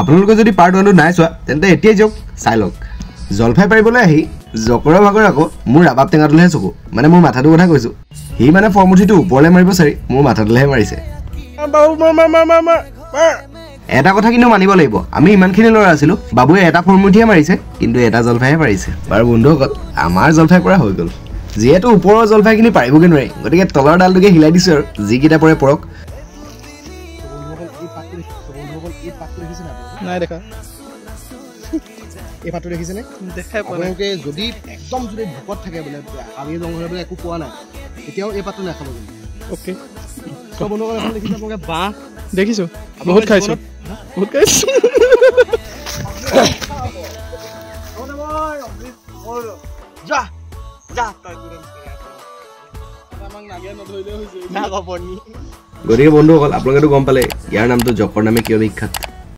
আপোনালোকে যদি পাৰ্ট 1টো নাই চোৱা তেন্তে এতিয়াই যাওক চাই লওক। জলফাই পাৰিবলৈ আহি জকৰৰ ভাগৰ আকৌ মোৰ ৰাবাব টেঙাটোলৈহে চকু, মানে মোৰ মাথাটোৰ কথা কৈছোঁ। সি মানে ফৰ্মুঠিটো ওপৰলৈ মাৰিব চাৰি মোৰ মাথাটোলৈহে মাৰিছে। এটা কথা কিন্তু মানিব লাগিব, আমি ইমানখিনি ল'ৰা আছিলোঁ, বাবুৱে এটা ফৰ্মুঠিয়ে মাৰিছে কিন্তু এটা জলফাইহে পাৰিছে। বাৰু বন্ধুসকল, আমাৰ জলফাই পৰা হৈ গ'ল। যিহেতু ওপৰৰ জলফাইখিনি পাৰিবগৈ নোৱাৰি, গতিকে তলৰ ডালটোকে হিলাই দিছোঁ আৰু যিকেইটা পৰে পৰক। নাই দেখা। এই পাতটো দেখিছেনে? দেখাই পোৱা নাই। আপোনালোকে যদি একদম যদি ভোকত থাকে, বোলে হাবি জংঘলে বোলে একো পোৱা নাই, তেতিয়াও এই পাতটো নাখাব কিন্তু। অ'কে। চ' বন্ধুসকল, এখন দেখিছে আপোনালোকে বাঁহ? দেখিছোঁ, বহুত খাইছোঁ, বহুত খাইছোঁ। গতিকে বন্ধুসকল, আপোনালোকেতো গম পালে ইয়াৰ নামটো জকৰ নামে কিয় বিখ্যাত।